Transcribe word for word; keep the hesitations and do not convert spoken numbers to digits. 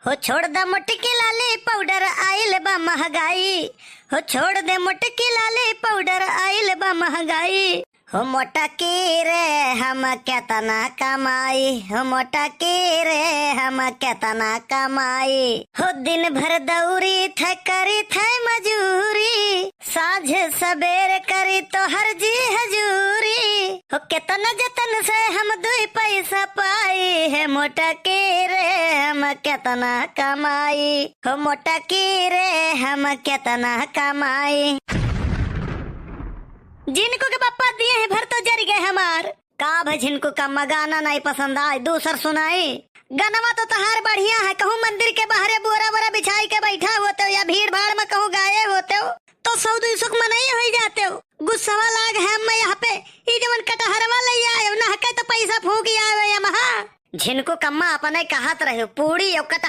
हो छोड़ द मोटकी लाली पाउडर आइल बा महंगाई। हो छोड़ दे मोटकी लाली पाउडर आइल बा महंगाई। हो मोटकी रे हम केतना कमाई। हो मोटकी रे हम केतना कमाई। हो दिन भर दौरी थे करी थे मजूरी। साँझ सबेर करी तोहर जी हजूरी। हो केतना जतन से हम दुई पैसा पाई। हे मोटकी रे हम केतना कमाई। हो मोटकी रे हम केतना कमाई। जिनको के पप्पा दिए हैं भर तो जर गए हमार। का भा झिनको कम्मा गाना नाहीं पसंद आए, दूसर सुनाई। गनवा तो तहार बढ़िया है, कहूँ मंदिर के बाहरे बोरा बोरा बिछाई के बैठा होते हो या भीड़ भाड़ में कहूँ गाए होते हो तो सौ दुई सौ के मनई हो जाते हो। गुस्सवा लाग है अम्मा यहाँ पे, ई जवन कटहरवा ले आए हो, नहके तो पैसा फूंक आवे अम्मा। झिनको कम्मा अपने कहत रहे हो, पूड़ी और कटहर